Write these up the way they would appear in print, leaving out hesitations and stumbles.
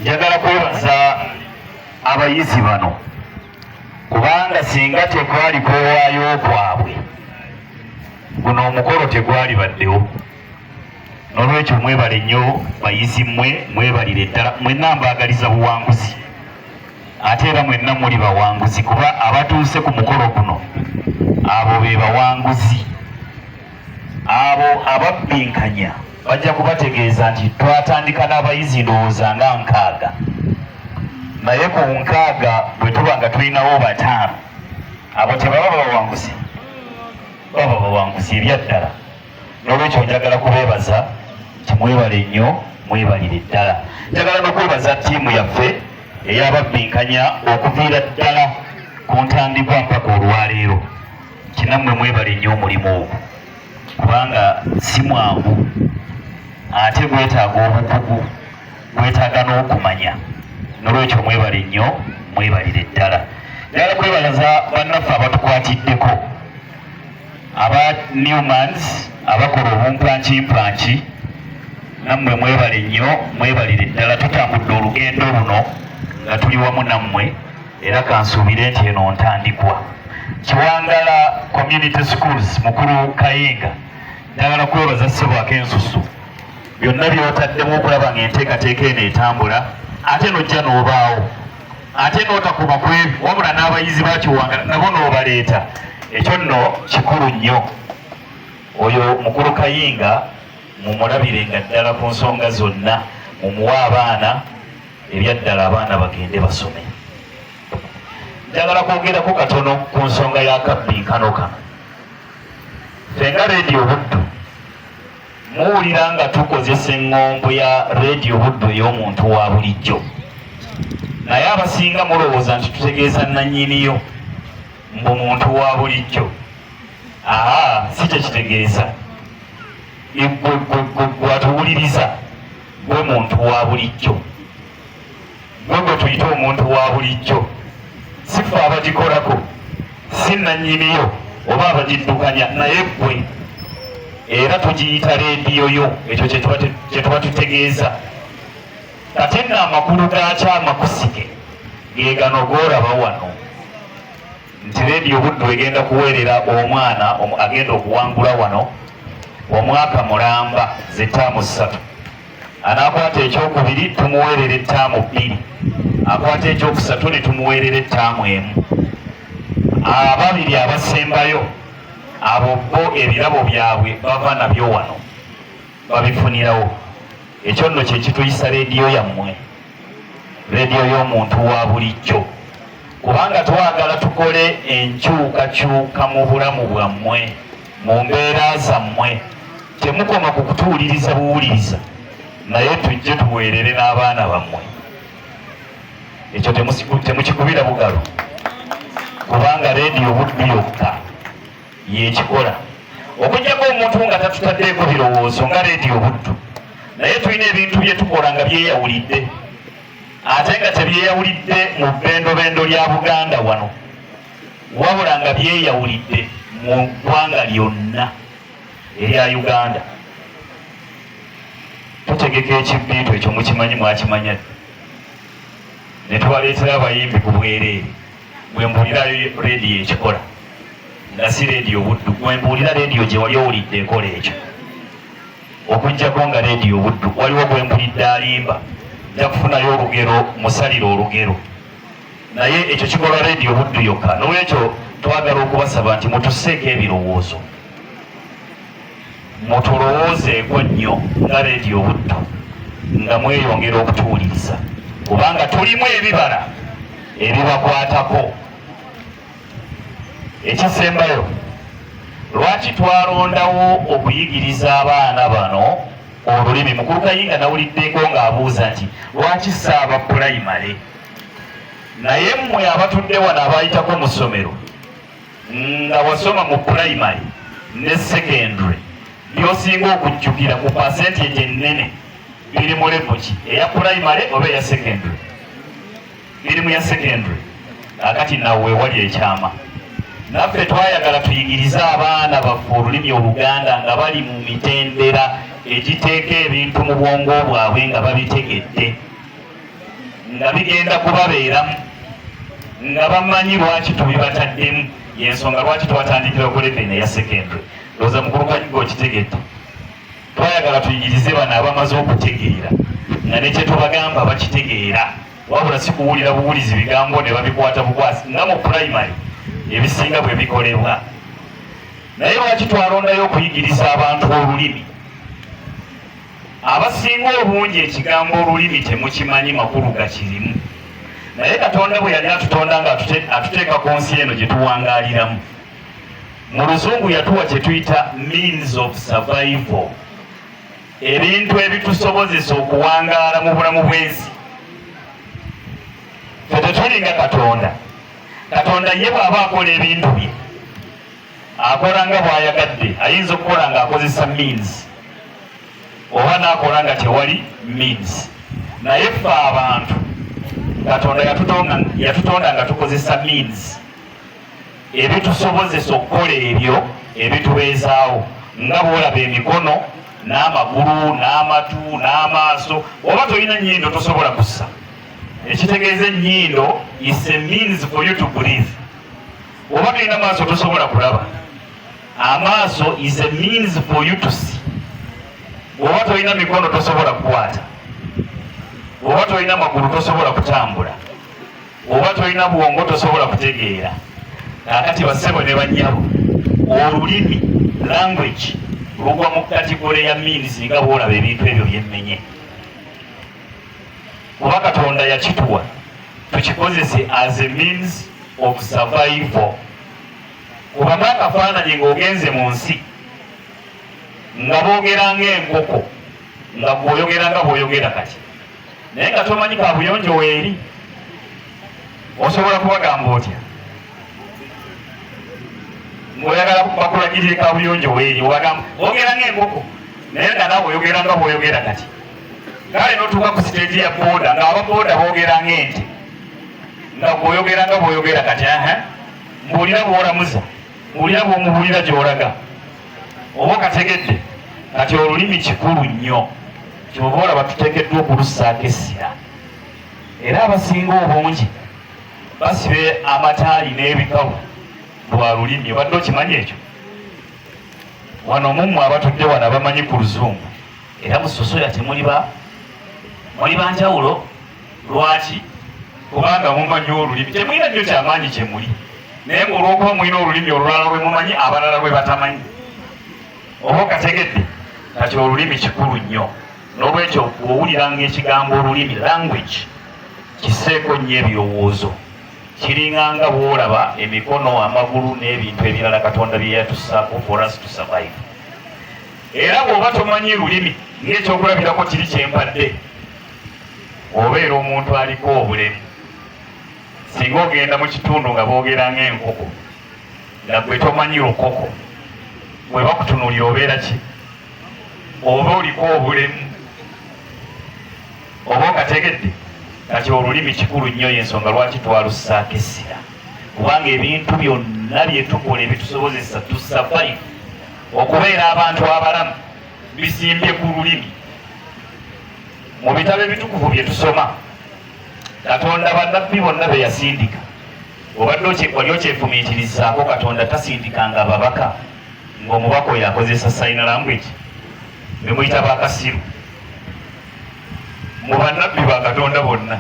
Njagala kwebaza abayizi bano kubanga singa tekwali kwewaayo kwabwe, guno omukolo tegwalibaddewo. N'olwekyo mwebale nnyo bayizi mmwe, mwebalire ddala mwenna, mbaagaliza buwanguzi, ate era mwenna muli bawanguzi kuba abatuuse ku mukolo guno abo be bawanguzi. Abo ababbinkanya bajja kubategeeza nti twatandika n'abayizi ndowooza nga 60, naye ku 60 bwe tuba nga tulinawo 5, abo tebaba bawanguzi? Baba bawanguzi ebyaddala. N'olwekyo njagala kubeebaza nti mwebale nnyo, mwebalire ddala. Njagala n'okwebaza ttiimu yaffe ey'ababbinkanya okuviira ddala ku ntandikwa mpaka olwaleero. Kinammwe mwebale nnyo omulimu ogwo kubanga si mwangu, ate gwetaaga obukugu, gwetaaga n'okumanya. N'olwekyo mwebale nnyo, mwebalire ddala. Njagala kwebaza bannaffe abatukwatiddeko, aba Newmans abakola obumpwankimpanki, nammwe mwebale nnyo, mwebalire ddala. Tutambudde olugendo luno nga tuli wamu nammwe, era kansuubire nti eno ntandikwa. Kiwangala Community Schools, mukulu Kayinga, njagala kwebaza ssebo ak'ensusu byonna by'otaddemu okulaba ng'enteekateeka eno etambula, ate n'ojja n'obaawo, ate n'otakuba ku ebyo, wabula n'abayizi ba Kiwangala nabo n'obaleeta. Ekyo nno kikulu nnyo. Oyo mukulu Kayinga mumulabirenga ddala ku nsonga zonna, mumuwe abaana ebyaddala, abaana bagende basome. Njagala kwogerako katono ku nsonga y'akabbinkano kano. Ffe nga Rediyo Buddu, muwulira nga tukozesa eŋŋombo ya Rediyo Buddu ey'omuntu wa bulijjo, naye abasinga mulowooza nti tutegeeza nannyiniyo mbu muntu wa bulijjo. Aa, si kye kitegeeza. Gwe gwe gwe gwe atuwuliriza, gwe muntu wa bulijjo, gwe gwe tuyita omuntu wa bulijjo. Si ffe abagikolako, si nannyiniyo oba abagiddukanya, naye gwe, era tugiyita leediyo yo. Ekyo kye tuba tutegeeza. Kati nno amakulu gaakyo amakusike ge gano g'olaba wano nti Rediyo Buddu egenda kuweerera omwana agenda okuwangula wano omwaka mulamba, ze ttaamu 3. Anaakwata ekyokubiri tumuweerera ettaamu 2, akwata ekyokusatu ne tumuweerera ettaamu 1. Ababiri abasembayo abo bo ebirabo byabwe bava nabyo wano, babifunirawo. Ekyo nno kye kituyisa leediyo yammwe, leediyo y'omuntu wa bulijjo, kubanga twagala tukole enkyukakyuka mu bulamu bwammwe, mu mbeera zammwe. Temukoma ku kutuwuliriza buwuliriza, naye tujje tuweerere n'abaana bammwe. Ekyo temukikubira bugalo, kubanga Rediyo Buddu yokka yekikola, okuggyako omuntu nga tatutaddeeko birowoozo nga Rediyo Buddu. Naye tulina ebintu bye tukola nga byeyawulidde, ate nga tebyeyawulidde mu bbendobendo lya Buganda wano, wabula nga byeyawulidde mu ggwanga lyonna erya Uganda. Tutegeka ekibintu ekyo mukimanyi, mwakimanya dda, ne tubaleetera abayimbi ku bwereere. Bwe mbuulirayo rediyo ekikola nga si Rediyo Buddu, bwe mbuulira rediyo gye wali owulidde ekola ekyo okuggyako nga Rediyo Buddu, waliwo gwe mpulidde alimba, nja kufunayo olugero musalire olugero, naye ekyo kikolwa Rediyo Buddu yokka. N'olwekyo twagala okubasaba nti mutusseeko ebirowoozo, mutulowoozeeko nnyo nga Rediyo Buddu nga mweyongera okutuwuliriza, kubanga tulimu ebibala ebibakwatako. Ekisembayo, lwaki twalondawo okuyigiriza abaana bano olulimi? Mukulu Kayinga nawuliddeko ng'abuuza nti lwaki saaba pulayimale, naye mmwe abatudde wano abayitako mu ssomero nga wasoma mu pulayimale ne secondary, by'osinga okujjukira ku percentage ennene biri mu level ki? Eya pulayimale oba eya secondary? Biri mu ya secondary. Akati nawe wali ekyama, naffe twayagala tuyigirize abaana baffe olulimi Oluganda nga bali mu mitendera egiteeka ebintu mu bwongo bwabwe nga babitegedde. Nga bigenda kubabeeramu nga bamanyi lwaki tubibataddemu. Yensonga lwaki twatandikira ku level eya secondary. Ndowooza mukulu Kanyuga okitegedde. Twayagala tuyigirize bano abamaze okutegeera nga ne kyetubagamba bakitegeera, wabula si kuwulira buwulizi bigambo ne babikwata bukwasi nga mu pulayimale ebisinga bwe bikolebwa. Naye lwaki twalondayo okuyigiriza abantu olulimi? Abasinga obungi ekigambo olulimi temukimanyi makulu gakirimu, naye Katonda bwe yali atutonda nga atuteeka ku nsi eno gye tuwangaaliramu, mu Luzungu yatuwa kye tuyita means of survival, ebintu ebitusobozesa okuwangaala mu bulamu bw'ensi. Ffe tetulinga Katonda. Katonda ye bw'aba akola ebintu bye akola nga bw'ayagadde. Ayinza okukola ng'akozesa means oba n'akola nga tewali means, naye ffe abantu Katonda yatutonda nga tukozesa means ebitusobozesa okukola ebyo ebitubeezaawo, nga bw'olaba emikono n'amagulu n'amatu n'amaaso. Oba tolina nnyindo tosobola kussa. Ekitegeeza ennyindo is a means for you to breathe. Oba tolina maaso tosobola kulaba. Amaaso is a means for you to see. Oba tolina mikono tosobola kukwata. Oba tolina magulu tosobola kutambula. Oba tolina bwongo tosobola kutegeera. Kaakati bassebo ne bannyabo, olulimi, language, lugwa mu category ya means nga bw'olaba ebintu ebyo byemmenye, kuba Katonda yakituwa tukikozese as a means of survival. Kubamu akafaananyi ng'ogenze mu nsi nga boogera ng'enkoko, nga gw'oyogera nga bw'oyogera kati, naye nga tomanyi kabuyonjo weeri, osobola kubagamba otya ng'oyagala bakulagirire kabuyonjo weeri? Obagamba boogera ng'enkoko, naye nga naawe oyogera nga bw'oyogera kati. Kale n'otuuka ku siteegi ya booda ng'aba booda boogera ng'ente, nga gw'oyogera nga bw'oyogera kati. Aha, mbuulira bw'olamuza, mbuulira bw'omubuulira gy'olaga, oba okategedde? Kati olulimi kikulu nnyo, kyova olaba tuteekeddwa okulussaako essira. Era abasinga obungi basibe amataali n'ebikalu lwa lulimi. Obadde okimanyi ekyo? Wano mummwe abatudde wano abamanyi ku Luzungu, era musosoya temuli ba muli banjawulo. Lwaki? Kubanga mumanyi olulimi. Temulina nnyo kyamaanyi kyemuli, naye ngaolwokuba mulina olulimi olulala lwe mumanyi abalala lwe batamanyi. Oba okategedde? Kati olulimi kikulu nnyo. N'olwekyo bw'owuliranga ekigambo olulimi, language, kiseeko nnyo ebirowoozo. Kiringanga bw'olaba emikono, amagulu n'ebintu ebirala Katonda bye yatussaako for us to survive. Era bw'oba tomanyi lulimi, ng'ekyokulabirako kiri kyempadde, obeera omuntu aliko obulemu. Singa ogenda mu kitundu nga boogera ng'enkoko, nga gwe tomanyi lukoko, bwe bakutunuulira obeera ki? Oba oliko obulemu. Oba okategedde? Kati olulimi kikulu nnyo, yensonga lwaki twalussaako essira, kubanga ebintu byonna bye tukola ebitusobozesa to survive, okubeera abantu abalamu, bisimbye ku lulimi. Mu bitabo ebitukuvu bye tusoma, Katonda bannabbi bonna be yasindika, obadde wali okyefumiitirizaako? Katonda tasindikanga babaka ng'omubaka oyo akozesa sign language, bemuyita bakasiru. Mu bannabbi ba Katonda bonna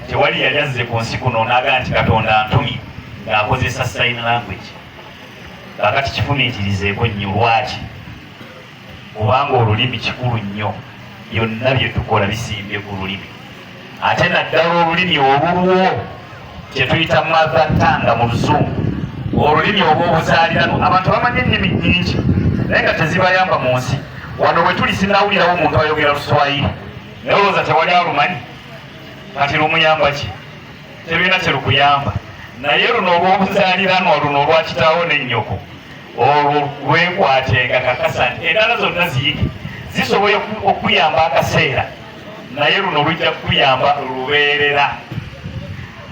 tewali yali azze ku nsi kuno n'agaa nti Katonda antumye ng'akozesa sign language. Kaakati kifumiitirizeeko nnyo. Lwaki? Kubanga olulimi kikulu nnyo. Byonna bye tukola bisimbye ku lulimi, ate naddala olulimi olulwo kye tuyita mother tongue mu Luzungu, olulimi olw'obuzaalirano. Abantu bamanyi ennimi nnyingi naye nga tezibayamba mu nsi. Wano bwe tuli sinawulirawo omuntu ayogera Luswayiri, naye olowooza tewali alumanyi? Kati lumuyamba ki? Terulina kyerukuyamba. Naye luno olw'obuzaalirano, luno olwa kitaawo n'ennyoko, olwo lwekwatenga. Kakasa nti endala zonna ziyige, zisobola okukuyamba akaseera, naye luno lujja kukuyamba lubeerera.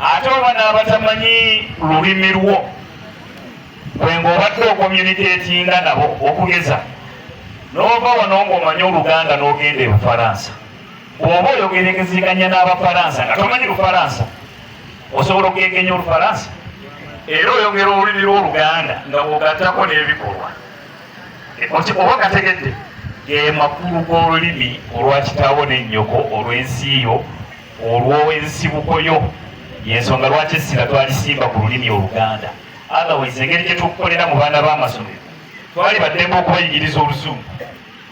Ate oba n'abatamanyi lulimi lwo, gwe ng'obadde ocommunicatinga nabo, okugeza n'ova wano ng'omanyi Oluganda n'ogenda e Bufalansa. Bw'oba oyogerekezeganya n'Abafalansa nga tomanyi Lufalansa, osobola okugegenya Olufalansa, era oyogera olulimi lw'Oluganda nga bw'ogattako n'ebikolwa. Oba gategedde ge makulu g'olulimi olwa kitaawo ne nnyoko, olw'ensi yo, olw'ensibuko yo. Y'ensonga lwaki essira twalisimba ku lulimi Oluganda. Otherwise, engeri gye tukolera mu baana b'amasomero, twali baddembe okubayigiriza Oluzungu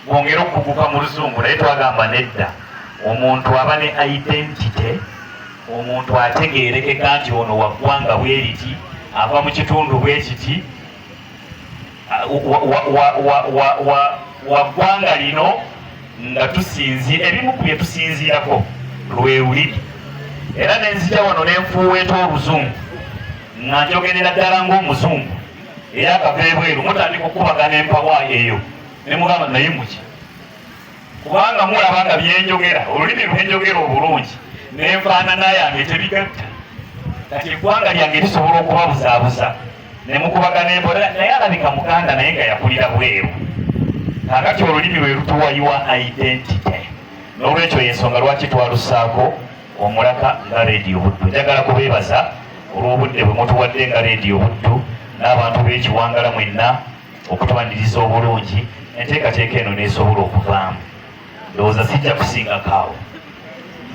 bwongere okukuguka mu Luzungu, naye twagamba nedda. Omuntu aba ne identity, omuntu ategeerekeka nti ono wa ggwanga bwe riti, ava mu kitundu bwe kiti, wa ggwanga lino, nga tusinziira ebimu ku bye tusinziirako lwe lulimi. Era nenzija wano nenfuuweeta Oluzungu nga njogerera ddala ng'Omuzungu era akava ebweru, mutandika okukubagana empawa eyo ne mugamba naye muki, kubanga mulaba nga byenjogera, olulimi lwenjogera obulungi n'enfaanana yange tebigatta. Kati eggwanga lyange lisobola okubabuzaabuza ne mukubagana empola, naye alabika Muganda naye nga yakulira bweru. Kakati olulimi lwe lutuwa your identity. N'olwekyo yensonga lwaki twalussaako omulaka nga Rediyo Buddu. Njagala kubeebaza olw'obudde bwe mutuwadde nga Rediyo Buddu n'abantu b'Ekiwangala mwenna okutwaniriza obulungi, enteekateeka eno n'esobola okuvaamu. Ndowooza sijja kusingako awo.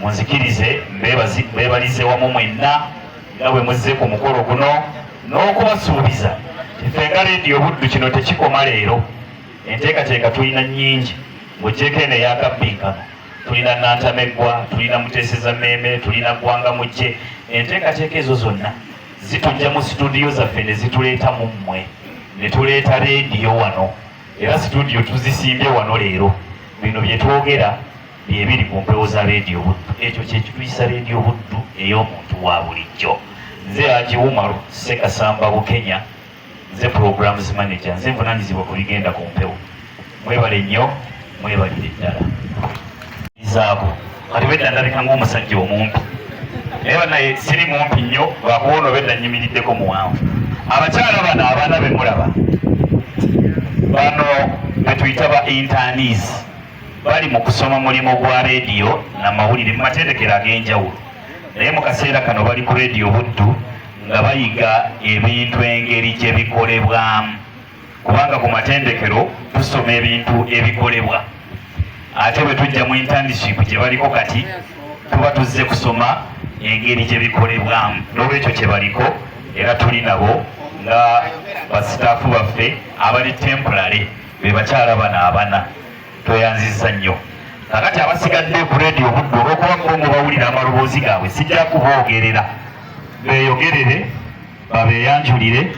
Munzikirize mbeebalize wamu mwenna nga bwe muzze ku mukolo guno, n'okubasuubiza nti ffe nga Rediyo Buddu kino tekikoma leero. Enteekateeka tulina nnyingi, ng'oggyeko eno ey'akabbinkano. Tulina Nantameggwa, tulina Muteeseza Mmeeme, tulina Ggwanga Mujje. Enteekateeka ezo zonna zitujja mu situdiyo zaffe ne zituleeta mu mmwe, ne tuleeta rediyo wano, era situdiyo tuzisimbye wano leero. Bino bye twogera bye biri ku mpewo za Rediyo Buddu. Ekyo kye kituyisa Rediyo Buddu ey'omuntu wa bulijjo. Nze Haji Umaru Ssekasamba Bukenya, nze programs manager, nze nvunanyizibwa ku bigenda ku mpewo. Mwebale nnyo, mwebalire ddala. Zaako kati bedda ndabika ng'omusajja omumpi, naye banaye siri mumpi nnyo, lwakuba ono bedda nnyimiriddeko muwanvu. Abakyala bano abaana be mulaba bano betuyita ba internees, bali mu kusoma mulimu gwa rediyo na mawulire mu matendekero ag'enjawulo, naye mu kaseera kano bali ku Rediyo Buddu nga bayiga ebintu engeri gye bikolebwamu, kubanga ku matendekero tusoma ebintu ebikolebwa, ate bwe tujja mu internship gye baliko kati tuba tuzze kusoma engeri gye bikolebwamu. N'olwekyo kye baliko, era tuli nabo nga basitaafu baffe abali temporary, be bakyala bano abana. Tweyanzizza nnyo. Kakati abasigadde ku Rediyo Buddu, olw'okuba bo mubawulira amaloboozi gaabwe, sijja kuboogerera, beeyogerere, babeeyanjulire,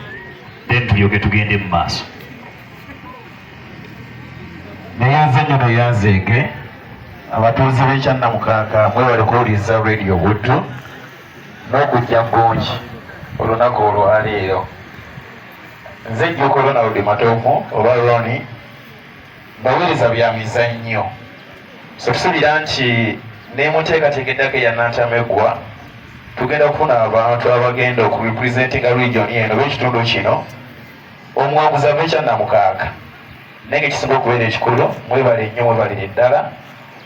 then tulyoke tugende mu maaso. Neyanze nnyo, neyanzeege. Abatuuze b'Ekyannamukaaka, mwebale kuwuliriza Radio Buddu n'okujja bungi olunaku olwaleero. Nze Jjuuko Ronald Matovu oba Roni, baweereza bya mizannyo. So tusuubira nti ne mu nteekateeka eddako eya Nantameggwa tugenda kufuna abantu abagenda okurepresentinga region eno oba ekitundu kino, omuwanguzi ava Ekyannamukaaka. Naye nga ekisinga okubeera ekikulu, mwebale nnyo, mwebalire ddala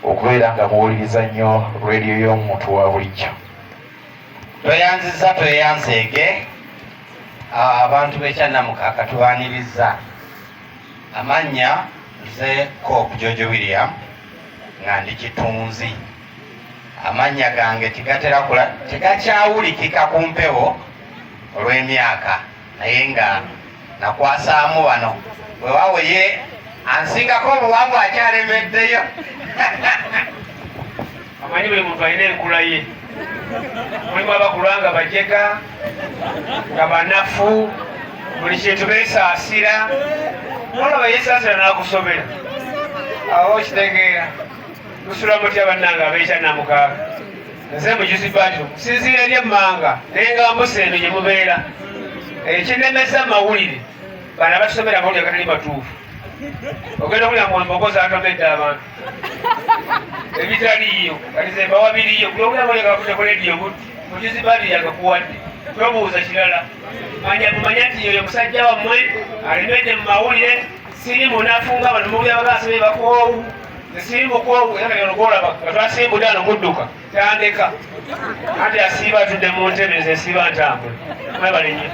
okubeera nga muwuliriza nnyo rediyo y'omuntu wa bulijjo. Tweyanziza, tweyanzeege. Abantu b'Ekyannamukaaka tubaaniriza. Amannya nze Cope George William, nga ndi kitunzi. Amannya gange tegatera kula, tegakyawulikika ku mpewo olw'emyaka, naye nga nakwasaamu bano. Weewaawo ye ansingako obuwanvu akyalemeddeyo. Amanyi buli muntu alina enkula ye. Mulimu abakula nga bajega, nga banafu, buli kintu beesaasira. Olaba yeesaasira n'akusobera, awo okitegeera. Tusula mutya bannange ab'Ekyannamukaaga? Nze Mujuzi Badru, nsinziira eri emmanga naye nga mbusa eno gye mubeera. Ekinnemesa amawulire, bano abatusomera amawulire agatali matuufu. Ogenda okulya mu mbogo zatomedde abantu ebitaliiyo, kati ze mbawa biriyo. Buli okulya amawulire gavudde ku Rediyo Buddu, Mujuzi Badru yagakuwadde, tobuuza kirala. Manya mumanya nti yoyo musajja wammwe alemedde mu mawulire. Siri munafu nga bano mubuli abagaasome bakoowu. Nsimbuka era gwolaba nga twasimbudde ano mudduka tandeka anti asiiba atudde mu ntebe nze nsiiba ntambula. Mwebale nnyo.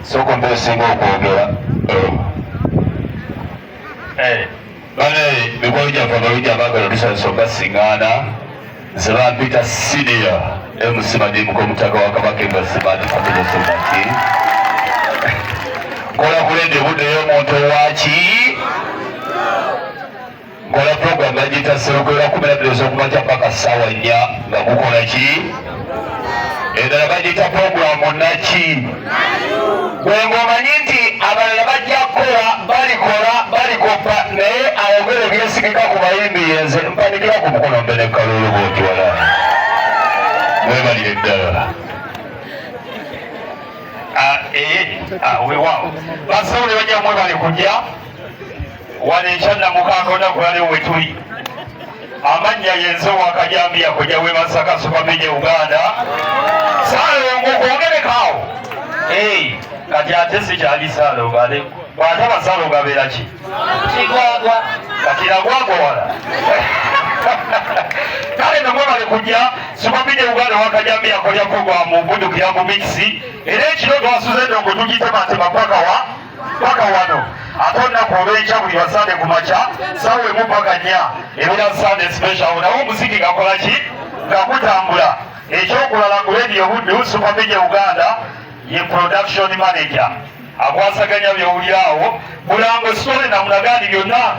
Sooka ompe osinga okwogera. Bane mikwano gyaffe abalungi abaagala tusanyusa okubasiŋŋaana. Nze bampita Senior MC Madimuko omutaka wa Kabaka Edward Ssemanda Family Society. Nkola ku leediyo Buddu ey'omuntu owaki. Nkola program bagiyita Sserukwera 12 ez'okumakya paka ssaawa 4 nga gukola ki? Endala bagiyita program naki? Gwe ng'omanyi nti abalala bajja kukola, balikola, balikoppa naye ayogera ebyesigika ku bayimbi yenze mpanikira ku mukono mbe ne kaluulu bwoti wala. Mwebalire ddala. Weewaawo bassebo ne bajja mwebale kujja wano ekyannamukaaga olunaku lwaleero we tuli. Amannya yenze owakajambiya kojja w'e Masaka Super Media Uganda. Ssaalongo kwongerekaawo. Kati ate sikyali Ssaalongo ate bw'ataba Ssaalongo abeera ki? Kigwagwa. Kati nagwagwa wala. Kale no mwebale kujja Super Media Uganda owakajambiya kojja program Buddu Kirambo Mix. Era ekiro twasuze endongo tugitematema paka wa? Paka wano. Ate olunaku olw'enkya buli lwa Sande ku makya ssaawa 1 paka 4 ebeera Sande special. Nawo omuziki gakola ki? Nga gutambula. Ekyokulala ku Radio Buddu Super Media Uganda ye production manager akwasaganya by'owulira awo bulango story na munagandi byonna.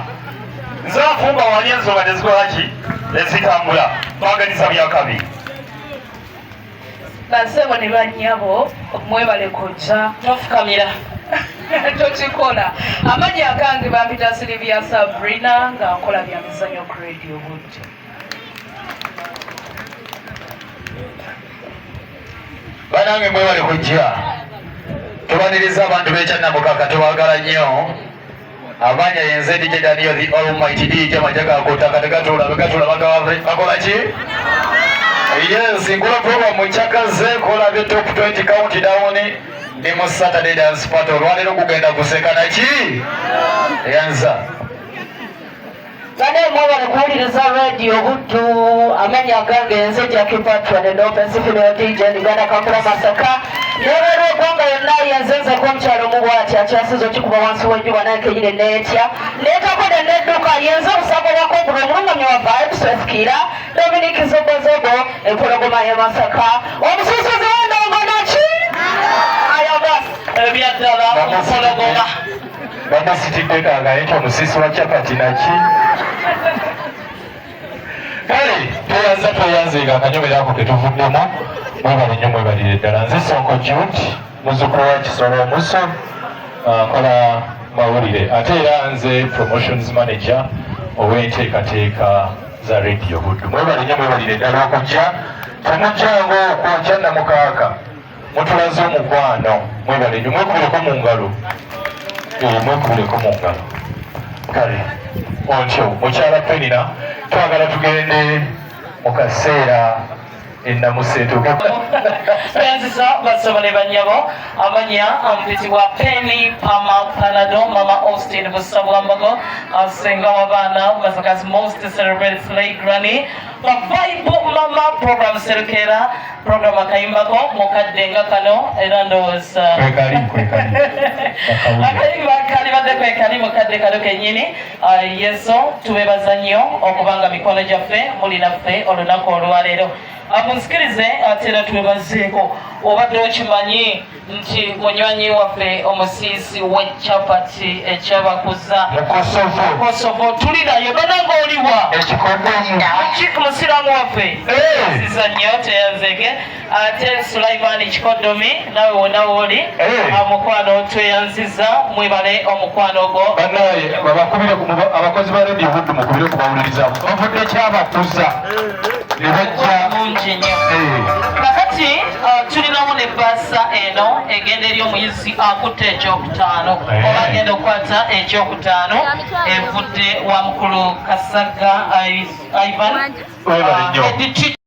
Nze afumba wali ensonga tezikola ki? Tezitambula. Baganiza byakabi. Bassebo ne bannyabo mwebale kujja. Tofukamira. Tokikola. Amannya agange bampita Sylvia Sabrina nga nkola bya mizannyo ku Radio Buddu. Banange mwebale kujja. Tubaniriza abantu b'ekyannamukaka tubagala nnyo. Amanya yenze DJ Daniel the Almighty DJ Majaga akutaka tegatula begatula bakola ki? Yes, nkola program muchakaze kola bye top 20 countdown ndi mu Saturday dance party olwaleero kugenda kuseka naki? Yanza. Bane mwebale kuwuliriza Radio Buddu. Amanya agange nze Jackie Patron and Open Civil DJ Uganda Kampala Masaka. Nebeera eggwanga yonna yenze nze ko omukyalo omu bw'ati akyasiza okikuba wansi w'enjuba naye kenyini neetya. Neetako ne nedduka yenze obusago bwa Kobra omulungamya wa Vibes Weskira Dominic Zobo Zobo empologoma y'e Masaka. Omusuusuzi w'endongo naki? Ayaga ebyaddala empologoma. Bamusitidde kagaye nti omusiisi wa chapati naki? Kale tweyanza tweyanze nga akanyomero ako ketuvuddemu. Mwebale nnyo mwebalire ddala. Nze Sonko Jude muzzukulu wa Kisolo Omuso, nkola mawulire ate era nze promotions manager ow'enteekateeka za Radio Buddu. Mwebale nnyo mwebalire ddala okujja. Temujjangu okwo kyannamukaaka mutulaze omukwano. Mwebale nnyo, mwekubireko mu ngalo. Mwekubireko mu ngalo. Kale ontyo mukyala Penina, twagala tugende mu kaseera ennamuseetuuke. Nziza basebo ne bannyabo. Amanya ampitibwa Penny Pama Panado, Mama Austin Busabwambogo, asenga w'abaana Masaka's most celebrated slay granny, Vibe Mama program Serukera program akayimbako mukadde nga kano era ndowooza Kwekali, kwekali. Akayimba kalibadde kwekali mukadde kano kennyini. Yesu tubebaza nnyo okubanga mikono gyaffe muli naffe olunaku olwaleero. Munzikirize ate era twebazeeko. Obadde okimanyi nti munywanyi waffe omusiisi w'echapati ekyabakuza Mu Kosovo. Kosovo tuli naye bananga oliwa Ekikodomi. Musiraamu waffe. Siza nnyo teyanzege. Ate Sulaimani Kikodomi nawe wonna wooli. Omukwano tweyanziza mwebale omukwano gwo. Bannaye babakubire abakozi ba Radio Buddu mukubire kubawuliriza. Bavudde kyabakuza ne bajja mungi nnyo. Kakati tulinawo ne bbaasa eno egenda eri omuyizi akutte ekyokutaano oba agenda okukwata ekyokutaano evudde wa mukulu Kasagga Ivan. Webale nnyo.